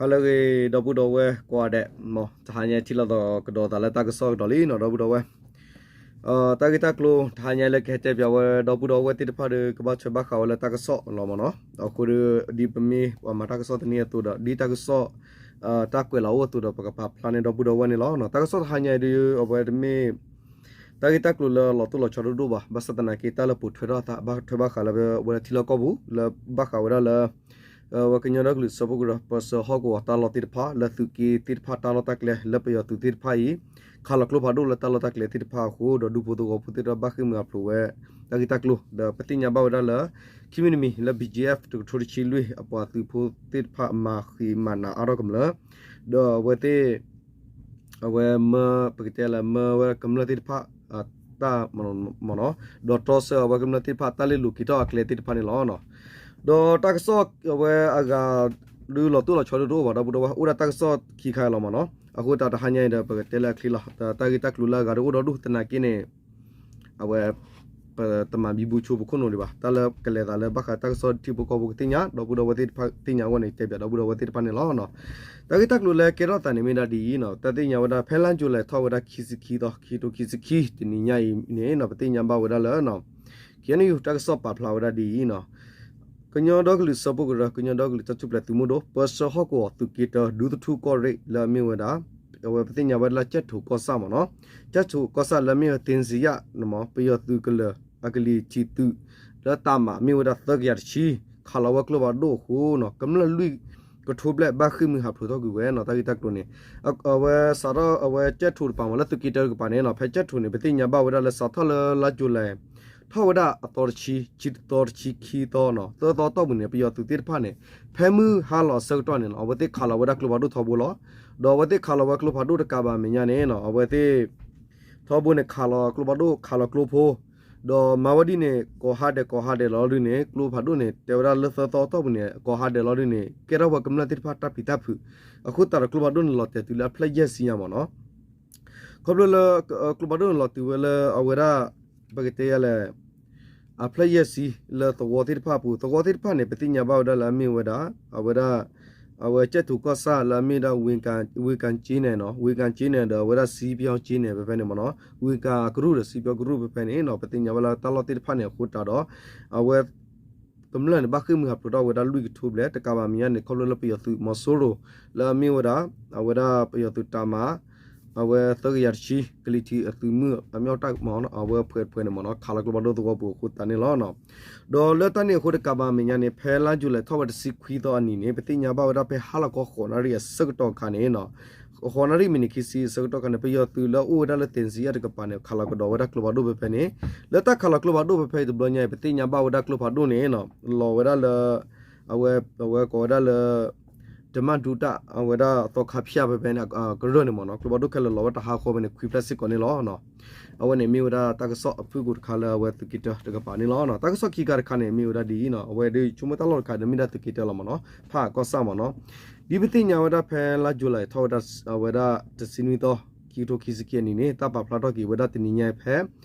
ဟါလၢအဂ့ၤ ဒီပုၢ်ဒီဝဲၢ်ကိးဂၤဒဲး, တဟါညါထံၣ်လိာ်သးကဒီးသးလၢတၢ်ကစီၣ်ကဒီးလံနီၤ ဒီပုၢ်ဒီဝဲၢ်, တၢ်ဂ့ၢ်တၢ်ကျိၤ တဟါညါလၢကဟဲတဲပၠးဝဲ ဒီပုၢ်ဒီဝဲၢ်သ့ၣ်တဖၣ်ဒီး ကဘၣ်ထွဲဘၣ်ဃးဝဲလၢတၢ်ကစီၣ်လီၤမ့ၢ်နီၤ. အဃိဒီး ဒ်ပမ့ၢ်ပှၤမၤတၢ်ကစီၣ်တနံၤအသိးဒီး ဒ်တၢ်ကစီၣ် တၢ်ကွဲးလီၤအိၣ်အသိးဒီး ပကပာ်ဖျါန့ၢ်ဒီပုၢ်ဒီဝဲၢ်န့ၣ်လီၤ. တၢ်ကစီၣ်တဟါညါအံၤဒီး အဝဲတမ့ၢ် တၢ်ဂ့ၢ်တၢ်ကျိၤလၢလီၤတိၢ်လီၤဆီဒိၣ်ဒိၣ်ဘၣ်. ဘၣ်ဆၣ်သနာ်က့ တၢ်လၢပိာ်ထွဲထီၣ်အသး ဘၣ်ထွဲဘၣ်ဃးလၢဝဲဒၣ်ထံလီၢ်ကီၢ်ပူၤ လၢဘၣ်ဃးဝဲဒၣ်လၢ ဝဲကညီဒီကလုာ်စၢဖှိၣ်ကရၢ ပၢဆှၢဟီၣ်ကဝီၤတၢ်လီၢ်သ့ၣ်တဖၣ် လၢသုးက့သ့ၣ်တဖၣ်တၢ်လီၢ်တၢ်ကျဲ လၢပယီၤသုးသ့ၣ်တဖၣ်အံၤ ခးလီၤကျိဖးဒိၣ်လၢတၢ်လီၢ်တၢ်ကျဲသ့ၣ်တဖၣ်အဃိ ဒီးဒူဖိသဝီဖိသ့ၣ်တဖၣ်ဘၣ်ဃ့ၢ်မှံဟးဖျိးဝဲ တၢ်ဂ့ၢ်တၢ်ကျိၤ ဒီးပသ့ၣ်ညါဘၣ်ဝဲဒၣ်လၢ ခံမံၤတမံၤလၢ ဘီၣ်ကၠံၣ်အ့ၣ်ဖ် တကထိတဆံလွံၢ် အပှၤသုးဖိသ့ၣ်တဖၣ်မၤဃံးမၤနးအါထီၣ်ကမျၢၢ် ဒီးအဝဲသ့ၣ် အဝဲမၢ ပကတဲလၢမၢဝဲကမျၢၢ်သ့ၣ်တဖၣ် တၢ်မ့ၢ်နီၤ ဒီးတြီဆၢအဝဲကမျၢၢ်သ့ၣ်တဖၣ် တၢ်လ့ၢ်လိၤက့ၤထီၣ်အကျဲသ့ၣ်တဖၣ်န့ၣ်လီၤ. ဒီးတၢ်ကစီၣ်အဝဲအဂၤ ဒုးလီၤတိၢ်လီၤဆီဒိၣ်ဒိၣ်ဘၣ် ဒီပုၢ်ဒီဝဲၢ် အိၣ်ဒၣ်တၢ်ကစီၣ်ခံခါလီၤမ့ၢ်နီၤ. အဃိသတးတဟါညါအံၤဒီး ပကတဲလၢအချ့လီၤ. တၢ်ဂ့ၢ်တၢ်ကျိၤလၢအဂၤဒီးအိၣ်ဒီဒူၣ်သနာ်က့န့ၣ် အဝဲ ပတမၤဘံဘူဆိပခိၣ်နူာ်ဒံးဘၣ်. တၢ်လၢကလဲၤသးလၢဘၣ်ဃးတၢ်ကစီၣ်ထံဖိကီၢ်ဖိကသ့ၣ်ညါ ဒီပုၢ်ဒီဝဲၢ်သ့ၣ်တဖၣ်သ့ၣ်ညါအဂီၢ်န့ၣ် တဲပၠးဒီပုၢ်ဒီဝဲၢ်သ့ၣ်တဖၣ်န့ၣ်လီၤ. တၢ်ဂ့ၢ်တၢ်ကျိၤလၢကဲထီၣ်သးန့ၣ်မ့ၢ်ဒၣ်ဒ်အံၤနီၤ. တၢ်သ့ၣ်ညါဝဲဒၣ် ဖဲလါယူၤလံ ထီၣ်ဝဲဒၣ်ခံဆံခံသီ ခံကထိခံဆံခံ တနံၤညါအံၤန့ၣ်နီၤ ပသ့ၣ်ညါဘၣ်ဝဲဒၣ်လၢ ခ့ၣ်အဲၣ်ယူၣ် တၢ်ကစီၣ်ပာ်ဖျါဝဲဒၣ်ဒ်အံၤနီၤ. ကညီဒီကလုာ်စၢဖှိၣ်ကရၢ ကညီဒီကလုာ်တၢ်ထူၣ်ဖျဲးသုးမုၢ်ဒိၣ် ပၢဆှၢဟီၣ်ကဝီၤသုးက့တၢ ဒူသထူကီၢ်ရ့ၣ်လၢအမ့ၢ်ဝဲဒၣ် အဝဲပသ့ၣ်ညါဝဲဒၣ်လၢကၠဲၣ်ထိၣ်ကီၢ်ဆၣ်မ့ၢ်နီၤ. ကၠဲၣ်ထိၣ်ကီၢ်ဆၣ်လၢအမ့ၢ်ဝဲ သ့စံယၣ် ပယီၤသုးကလၢၤအကလံၤထံးသုး လၢတၢ်မၤမ့ၢ်ဝဲဒၣ်သၢကယၤတဆံ ခးလီၤဝဲကျိဖးဒိၣ်အဃိနီၤ ကမျၢၢ်လွံၢ်ကထိဘျဲၣ်ဘၣ်ဃ့ၢ်မှံဟးဖျိးထီၣ်ကွံာ်ဝဲနီၤ. တၢ်ဂ့ၢ်တၢ်ကျိၤန့ၣ် အဝဲစးထီၣ်အဝဲကၠဲၣ်ထိၣ်တပၤမ့ၢ် လၢသုးက့တၢတကပၤန့ၣ်နီၤ ဖဲကၠဲၣ်ထိၣ်န့ၣ် ပသ့ၣ်ညါဘၣ်ဝဲဒၣ်လၢစးထီၣ်လၢလါယူၤလံ ထီၣ်ဝဲဒၣ်အသီတဆံ ခံသီတဆံခံသီနီၤ သၢသီအတီၢ်ပူၤန့ၣ် ပယီၤသုးသ့ၣ်တဖၣ်န့ၣ် ဖဲမုၢ်ဟါလီၤအဆၢကတီၢ်န့ၣ်နီၤ အဝဲသ့ၣ်ခးလီၤဝဲဒၣ်ကျိဖးဒိၣ်ထီဘိလီၤ. ဒီးအဝဲသ့ၣ်ခးလီၤဝဲကျိဖးဒိၣ်တကးဘၣ်မဲာ်ညါန့ၣ်နီၤ အဝဲသ့ၣ် ထီဘိန့ၣ် ခးလီၤကျိဖးဒိၣ် ခးလီၤကျိဖိ ဒီးမၤဝဲဒ်န့ၣ် ကိးဟါဒဲးကိးဟါဒဲးလီၤဒ်န့ၣ် ကျိဖးဒိၣ်န့ၣ် တဲဝဲဒၣ်လၢသၢသီအတီၢ်ပူၤန့ၣ် ကိးဟါဒဲးလီၤဒ်န့ၣ် ကဲထီၣ်ဝဲကမျၢၢ်သ့ၣ်တဖၣ်တၢ်ပျံၤတၢ်ဖုး အဃိသတးဒီးကျိဖးဒိၣ်န့ၣ် လီၤတဲာ်တုၤလၢအဖျၢၣ်ယဲၢ်ဆံညါမ့ၢ်နီၤ. ခီဖျိလၢ ကျိဖးဒိၣ်န့ၣ်လီၤတုၤဝဲလၢအဝဲဒၣ် ပကတဲယၤလဲၣ် အဖျၢၣ်ယဲၢ်ဆံ လၢသဝီသ့ၣ်တဖၣ်အပူၤ သဝီသ့ၣ်တဖၣ်န့ၣ် ပသ့ၣ်ညါဘၣ်ဝဲဒၣ်လၢအမ့ၢ်ဝဲဒၣ် အဝဲဒၣ် အဝဲကၠဲၣ်ထိၣ်ကီၢ်ဆၣ်လၢအမ့ၢ်ဒၣ် ဝ့ၢ်ကၣ်ကၠ့န့ၣ်နီၤ ဝ့ၢ်ကၣ်ကၠ့န့ၣ်ဒီးအဝဲဒၣ် စံပျီကၠ့န့ၣ် ဖဲဖဲန့ၣ်မ့ၢ်နီၤ ဝ့ၢ်ကၣ်ကရူၢ်ဒီးစံပျီကရူၢ်ဖဲဖဲန့ၣ်နီၤ ပသ့ၣ်ညါဘၣ်လၢတၢ်လီၢ်သ့ၣ်တဖၣ်န့ၣ် အဃိသတးဒီး အဝဲ ကမျၢၢ်န့ၣ် ဘၣ်ဃ့ၢ်မှံဟးဖျိးထီၣ်ဝဲဒၣ်လွံၢ်ကထိဘျဲၣ် တကးဘၣ်မဲာ်ညါန့ၣ် ခီဖျိလၢပယီၤသုးမီၤစိရိၤ လၢအမ့ၢ်ဝဲဒၣ် အဝဲဒၣ်ပယီၤသုးတၢ်မၤ အဝဲသၢကယၤတဆံ ကလံၤထံးအသုးမုၢ်အမ့ၢ်တၢ်မ့ၢ်နီၤ အဝဲဖှဲးဖှဲးန့ၣ်မ့ၢ်နီၤ ခးလီၤကျိဖးဒိၣ်သဝီပူၤအဃိသတးန့ၣ်လီၤ. ဒီးလၢတၢ်န့ၣ်အဃိတကးဘၣ်မဲာ်ညါန့ၣ် ဖဲလါယူၤလံထီၣ်ဝဲတဆံခွံသီအနံၤန့ၣ် ပသ့ၣ်ညါဘၣ်ဝဲဒၣ်ဖဲဟါလီၤခီဃိးနၣ်ရံၣ်အဆၢကတီၢ်အခါန့ၣ်နီၤ ဃိးနၣ်ရံၣ်မံးနံးခံဆံအဆၢကတီၢ်အခါန့ၣ် ပယီၤသုးလၢအအိၣ်ဝဲဒၣ်လၢသ့စံယၣ်တကပၤန့ၣ် ခးလီၤကဒီးဝဲဒၣ်ကျိဖးဒိၣ်ဖဲဖဲန့ၣ် လၢတၢ်ခးလီၤကျိဖးဒိၣ်ဖဲဖဲအံၤတဘျီညါအံၤ ပသ့ၣ်ညါဘၣ်ဝဲဒၣ်ကျိဖးဒိၣ်န့ၣ်နီၤ လီၤဝဲဒၣ်လၢ အဝဲ အဝဲကိးဝဲဒၣ်လၢ တမၣ်ဒူတၢ် အဝဲဒၣ်သီခါဖၠၣ်ဖဲဖဲန့ၣ် ကရၢၢ်န့ၣ်မ့ၢ်နီၤ ကျိဖးဒိၣ်ခဲလၢာ်လီၤဝဲတဟါဃီဖဲန့ၣ် ခွံဖျၢၣ်စ့ၢ်ကီးန့ၣ်လီၤ. အဝဲန့ၣ်မ့ၢ်ဝဲဒၣ်တၢ်ကစီၣ်အဖုၣ်ကိာ်တခါလၢအဝဲသုးက့တၢတကပၤန့ၣ်လီၤ. တၢ်ကစီၣ်ခံခါတခါန့ၣ် မ့ၢ်ဝဲဒၣ်ဒ်အံၤနီၤ အဝဲဒၣ်ဆိကမိၣ်တၢ်လီၢ်တခါဒီးမ့ၢ်ဒၣ်သုးက့တၢလီၤမ့ၢ်နီၤ ဖးကီၢ်ဆၣ်မ့ၢ်နီၤ ဒ်ပသ့ၣ်ညါဝဲဒၣ်ဖဲလါယူၤလံထီၣ်ဝဲဒၣ် အဝဲဒၣ်တဆံနွံသီ ခံကထိခံဆံခံအနံၤန့ၣ် တၢ်ပာ်ဖျါထီၣ်က့ၤဝဲဒၣ်တနံၤညါအံၤဖဲ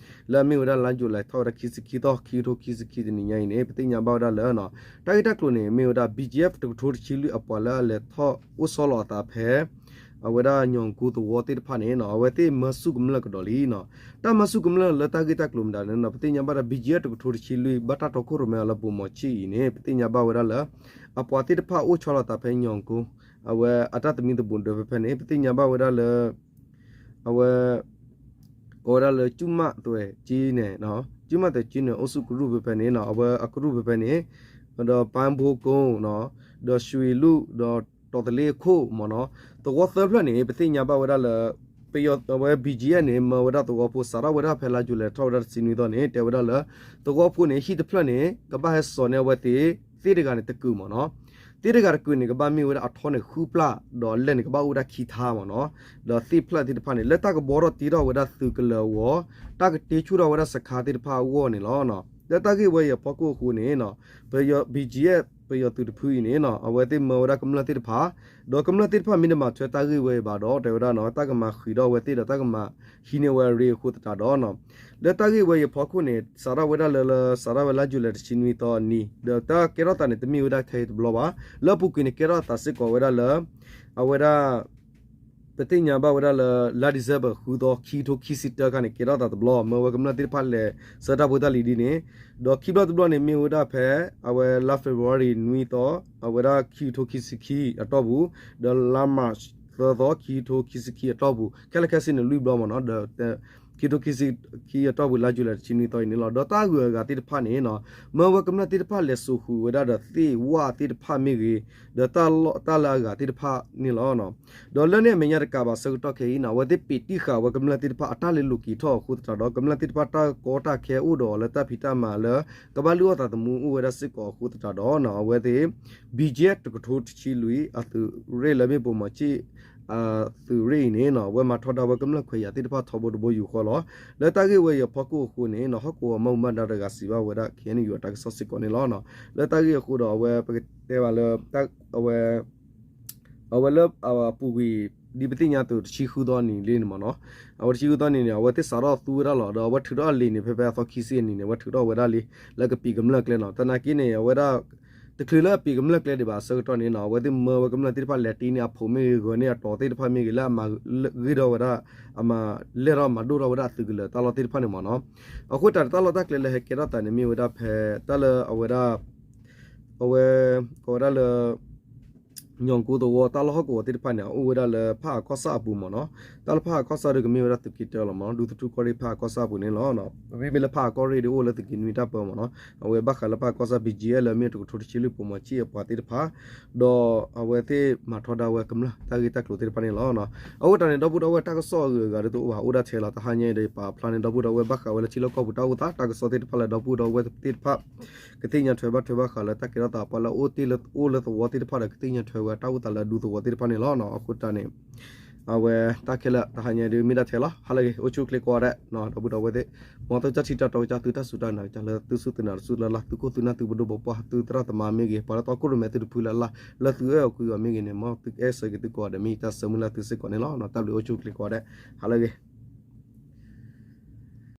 လၢအမ့ၢ်ဝဲဒၣ်လါယူၤလံထီၣ်ဝဲဒၣ်ခံဆံခံသီ ခံကထိခံဆံခံတနံၤညါအံၤန့ၣ် ပသ့ၣ်ညါဘၣ်ဝဲဒၣ်လၢ တၢ်ဂ့ၢ်တၢ်ကျိၤန့ၣ် မ့ၢ်ဝဲဒၣ် ဘီၣ်ကၠံၣ်အ့ၣ်ဖ် တကထိတဆံလွံၢ်အပှၤလၢအလဲၤထီၣ်အိၣ်ဆီလီၤအသးဖဲ အဝဲဒၣ်ညီၣ်ကိသဝီသ့ၣ်တဖၣ်န့ၣ်နီၤ အဝဲသ့ၣ်မၢဆူၣ်ကမျၢၢ်ကဒီးလံနီၤ. တၢ်မၢဆူၣ်ကမျၢၢ်လၢတၢ်ဂ့ၢ်တၢ်ကျိၤမတၤန့ၣ်နီၤ ပသ့ၣ်ညါဘၣ်ဒီး ဘီၣ်ကၠံၣ်အ့ၣ်ဖ် တကထိတဆံလွံၢ် ဘၣ်တၢ်တီခိၣ်ရိၣ်မဲအီၤလၢဘိးမီၤဆံၣ်အံၤန့ၣ် ပသ့ၣ်ညါဘၣ်ဝဲဒၣ်လၢ အပှၤသ့ၣ်တဖၣ်အိၣ်ဆီလီၤသးဖဲညီၣ်ကိ အဝဲအတၢ်သမံသမိးဒၢးဖဲဖဲန့ၣ် ပသ့ၣ်ညါဘၣ်ဝဲဒၣ်လၢ အဝဲ ကိးဝဲဒၣ်လၢ ကၠူၣ်မၣ်သွဲၣ်ကၠ့န့ၣ် ကၠူၣ်မၣ်သွဲၣ်ကၠ့န့ၣ် အိၣ်ဆူၣ်ကရူၢ်ဖဲဖဲန့ၣ်နီၤ အဝဲအကရူၢ်ဖဲဖဲန့ၣ် ဒီးပၢ်ဘိကိနီၤ ဒီးရွှ့ၤလူၣ် ဒီးတီၤသလ့ခိၣ်မ့ၢ်နီၤ သဝီသၢဖျၢၣ်န့ၣ် ပသ့ၣ်ညါဘၣ်ဝဲဒၣ်လၢ ပယီၤ အဝဲ ဘီၣ်ကၠံၣ်အ့ၣ်ဖ်န့ၣ် မၢဝဲဒၣ်သဝီဖိစးထီၣ်ဝဲဒၣ်ဖဲလါယူၤလံထီၣ်ဝဲဒၣ်တဆံနွံသီန့ၣ် တဲဝဲဒၣ်လၢ သဝီဖိန့ၣ် ဟံၣ်တဖျၢၣ်န့ၣ် ကဘၣ်ဟဲစိာ်န့ၢ်အဝဲသ့ၣ် သ့ၣ်တဂၤန့ၣ်တကုာ်မ့ၢ်နီၤ သ့ၣ်တဂၤတကုာ်န့ၣ် ကဘၣ်မ့ၢ်ဝဲဒၣ်အထီန့ၣ်ဃုပျၢ် ဒီးအလဲၢ်န့ၣ် ကဘၣ်အိၣ်ဝဲဒၣ်ခံထါမ့ၢ်နီၤ ဒီးသ့ၣ်ဖျၢၣ်သ့ၣ်တဖၣ်န့ၣ် လၢတၢ်ကဘှီထီၣ်တ့ထီၣ်ဝဲဒၣ်သုးကလၢၤအဂီၢ် တၢ်ကတ့ဆူၣ်ထီၣ်ဝဲဒၣ်စခါသ့ၣ်တဖၣ်အဂီၢ်န့ၣ်လီၤ. လၢတၢ်ဂ့ၢ်ဝဲအံၤအဖီခိၣ်အဃိန့ၣ် ပယီၤ ဘီၣ်ကၠံၣ်အ့ၣ်ဖ် ပယီၤသုးတဖုအံၤန့ၣ်နီၤ အဝဲသ့ၣ်မၢဝဲဒၣ်ကမျၢၢ်သ့ၣ်တဖၣ် ဒီးကမျၢၢ်သ့ၣ်တဖၣ်မ့ၢ်တမၤထွဲတၢ်ဂ့ၢ်ဝဲအံၤဘၣ်ဒီး တဲဝဲဒၣ်နီၤ တၢ်ကမၤဃံးဒီးအဝဲသ့ၣ်ဒီးတၢ်ကမၤဟံးန့ၢ်ဝဲအရ့အဃိသတးဒီးနီၤ လၢတၢ်ဂ့ၢ်ဝဲအံၤအဖီခိၣ်န့ၣ် စးထီၣ်ဝဲဒၣ်လၢ လၢ စးထီၣ်ဝဲလါယူၤလံတဆံနွံသီအနံၤ ဒီးတၢ်ကဲထီၣ်သးန့ၣ် တမ့ၢ်ဝဲဒၣ်ထဲအံၤတဘျီဘၣ် လၢအပူၤကွံာ်န့ၣ် ကဲထီၣ်အသးစ့ၢ်ကီးဝဲဒၣ်လၢ အဝဲဒၣ် ပသ့ၣ်ညါဘၣ်ဝဲဒၣ်လၢ လါ December ဃုသီ ခံကထိခံဆံတၢခါန့ၣ် ကဲထီၣ်သးတဘျီ မၢဝဲကမျၢၢ်သ့ၣ်တဖၣ်လဲၤဆှၢတၢ်ဖိတၢ်လံၤဒ်န့ၣ် ဒီးခံဘျီတဘျီန့ၣ် မ့ၢ်ဝဲဒၣ်ဖဲ အဝဲလါ February နွံသီ အဝဲဒၣ်ခံကထိခံဆံခံအတီၢ်ပူၤ ဒီးလါ March သၢသီ ခံကထိခံဆံခံအတီၢ်ပူၤ ခဲလၢာ်ခဲဆ့န့ၣ် လွံၢ်ဘျီမ့ၢ်နီၤ ဒီး ခံကထိခံဆံခံအတီၢ်ပူၤ လါယူၤလံတဆံနွံသီအံၤန့ၣ်လီၤ. ဒီးတၢ်ဂုၤအဂၤသ့ၣ်တဖၣ်န့ၣ်နီၤ မၢဝဲကမျၢၢ်သ့ၣ်တဖၣ်လဲၤစိာ်ဃုာ်ဝဲဒၣ်ဒီးသ့ၣ်ဝၣ်သ့ၣ်တဖၣ်မ့ၢ်ဂ့ၤ ဒီးတၢ်လၢအဂၤသ့ၣ်တဖၣ်န့ၣ်လီၤ. ဒီးလၢန့ၣ်အမဲာ်ညါတကးဘၣ်ဆၢကတီၢ်ခဲအံၤနီၤ အဝဲသ့ၣ်ပ့းတံၢ်ဃာ်ဝဲကမျၢၢ်သ့ၣ်တဖၣ်အတၢ်လဲၤလိာ်က့ၤထီၣ်အဃိသတးဒီး ကမျၢၢ်သ့ၣ်တဖၣ်တၢ်ကီတၢ်ခဲအိၣ်ဒီးအီၤလၢတၢ်ဖံးတၢ်မၤလၢ ကဘၣ်လုၢ်အီၣ်သးသမူအိၣ်ဝဲဒၣ်စ့ၢ်ကီးအဃိသတးဒီးနီၤ အဝဲသ့ၣ် BGF တကထိတဆံလွံၢ် အသုးရ့ၣ်လၢမ့ၣ်ပိၢ်မီၤစ့ၣ် အသုးရ့ၣ်အံၤန့ၣ်နီၤ အဝဲမၤထီဒါဝဲကမျၢၢ်ခွဲးယာ်သ့ၣ်တဖၣ်ထီဘိတဘိယူၢ်ဃီလီၤ. လၢတၢ်ဂ့ၢ်ဝဲအံၤအဖီခိၣ်အဃိန့ၣ်နီၤ ဟီၣ်ကဝီၤမၢ်မူဘၣ်ဒါတဂၤစံးဘၣ်ဝဲဒၣ် KNU အတၢ်ကစီၣ်စ့ၢ်ကီးန့ၣ်လီၤ. လၢတၢ်ဂ့ၢ်အဃိဒီးအဝဲပကတဲဘၣ်လၢ အဝဲ အဝဲလၢအပူၤကွံာ် ဒ်ပသ့ၣ်ညါအသိးတဆံဃုသီနံၤလံန့ၣ်မ့ၢ်နီၤ အဝဲတဆံဃုသီနံၤန့ၣ် အဝဲသ့ၣ်စးထီၣ်သူဝဲဒၣ်လီၤ ဒီးအဝဲထုးထီၣ်အလံာ်န့ၣ် ဖဲဖဲအသီခံဆံအနံၤန့ၣ် အဝဲထုးထီၣ်ဝဲဒၣ်လံ လၢကပံာ်ကမျၢၢ်ကျဲနီၤ သနာ်က့န့ၣ် အဝဲဒၣ် တချုးလၢအပံာ်ကမျၢၢ်ကျဲဒံးဘၣ်အဆၢကတီၢ်န့ၣ်နီၤ အဝဲသ့ၣ်မၢဝဲကမျၢၢ်သ့ၣ်တဖၣ်လဲၤတ့န့ၢ်အဖိးမ့ၢ်ဂ့ၤ ဂၢၤန့ၢ်အတီၤသ့ၣ်တဖၣ်မ့ၢ်ဂ့ၤ လၢအမၤဂ့ၢ်ထီၣ်ဝဲဒၣ် အမၤလဲၢ်ထီၣ်မၤဒိၣ်ထီၣ်ဝဲဒၣ်အသုးကလၢၤတၢ်လီၢ်သ့ၣ်တဖၣ်န့ၣ်မ့ၢ်နီၤ အဃိတၢ်တၢ်လီၢ်တၢ်ကျဲလၢဟဲကဲထီၣ်သးန့ၣ်မ့ၢ်ဝဲဒၣ်ဖဲ တၢ်လၢအဝဲဒၣ် အဝဲ ကိးဝဲဒၣ်လၢ ညီၣ်ကိသဝီတၢ်လီၢ်ဟီၣ်ကဝီၤသ့ၣ်တဖၣ်န့ၣ် အိၣ်ဝဲဒၣ်လၢဖၣ်အကီၢ်ဆၣ်အပူၤမ့ၢ်နီၤ တၢ်လၢဖၣ်အကီၢ်ဆၣ်ဒီးကမ့ၢ်ဝဲဒၣ်သုးက့တၢလီၤမ့ၢ်နီၤ ဒူသထူကီၢ်ရ့ၣ်ဖၣ်အကီၢ်ဆၣ်အပူၤန့ၣ်လီၤ. မ့မ့ၢ်လၢဖၣ်အကီၢ်ရ့ၣ်ဒီးအိၣ်လၢသုးက့နွံတၢ်ပၢမ့ၢ်နီၤ အဝဲဘၣ်ဃးလၢဖၣ်အကီၢ်ဆၣ် BGF လၢမ့ၢ်တကထိတဆံလွံၢ်ပိာ်မီၤစ့ၣ်အပှၤသ့ၣ်တဖၣ် ဒီးအဝဲသ့ၣ်မၤထီဒါဝဲကမျၢၢ်တၢ်ဂ့ၢ်တၢ်ကျိၤသ့ၣ်တဖၣ်န့ၣ်လီၤ. အဃိတၢ်န့ၣ် ဒီပုၢ်ဒီဝဲၢ်တၢ်ကစီၣ်အဂုၤအဂၤဒ်သိးအိၣ်ဘၣ်အိၣ်ဒၣ်ထဲလီၤ တဟါညါအံၤဒီးယပာ်ဖျါန့ၣ် ဒီပုၢ်ဒီဝဲၢ်ဘၣ်ဃးဝဲလၢထံလီၢ်ကီၢ်ပူၤတၢ်အိၣ်သး တၢ်ကစီၣ်သ့ၣ်တဖၣ်လၢဒီပုၢ်ဒီဝဲၢ်သ့ၣ်တဖၣ် ကသ့ၣ်ညါထွဲဘၣ်ထွဲဘၣ်ဃးလၢတၢ်ကဲထီၣ်သး ပှၤလၢအအိၣ်တ့ၢ်လၢအိၣ်လၢသဝီသ့ၣ်တဖၣ်ဒီး ကသ့ၣ်ညါထွဲဝဲတၢ်အိၣ်သးလၢအဒူသဝီသ့ၣ်တဖၣ်န့ၣ်လီၤ. အဃိတၢ်န့ၣ် အဝဲတၢ်ခဲလၢာ်တဟါညါဒုးမ့ၢ်ဒၣ်ထဲလီၤ ဟါလၢအဂ့ၤ အိၣ်ဆူၣ်အိၣ်ချ့ကိးဂၤဒဲး ဒီပုၢ်ဒီဝဲၢ်သ့ၣ် မ်သုတၢ်ထံၣ်တၢ်တီကစၢ် သုတၢ်စူၢ်တၢ်နာ်ကစၢ်လၢသုစူၢ်သုနာ်တစူၢ်လၢ်လၢ် သုခိၣ်သုနၢ်သုပဒိၣ်ပပှၢ် သုသရၣ်သမါမ့ၢ်ဂ့ၤ ပှၤလၢတီခိၣ်ရိၣ်မဲသုတဖုလၢ်လၢ် လၢသုအဲၣ်အီၤကွံအီၤမ့ၢ်ဂ့ၤန့ၣ် မ်သုအဲၣ်ဆၢက့ၤသုကိးဂၤဒဲး မ့ၢ်ယတၢ်ဆၢမုၢ်လၢ်သုစ့ၢ်ကီးန့ၣ်လီၤ. တၢ်ဘျုးအိၣ်ဆူၣ်အိၣ်ချ့ကိးဂၤဒဲး ဟါလၢအဂ့ၤ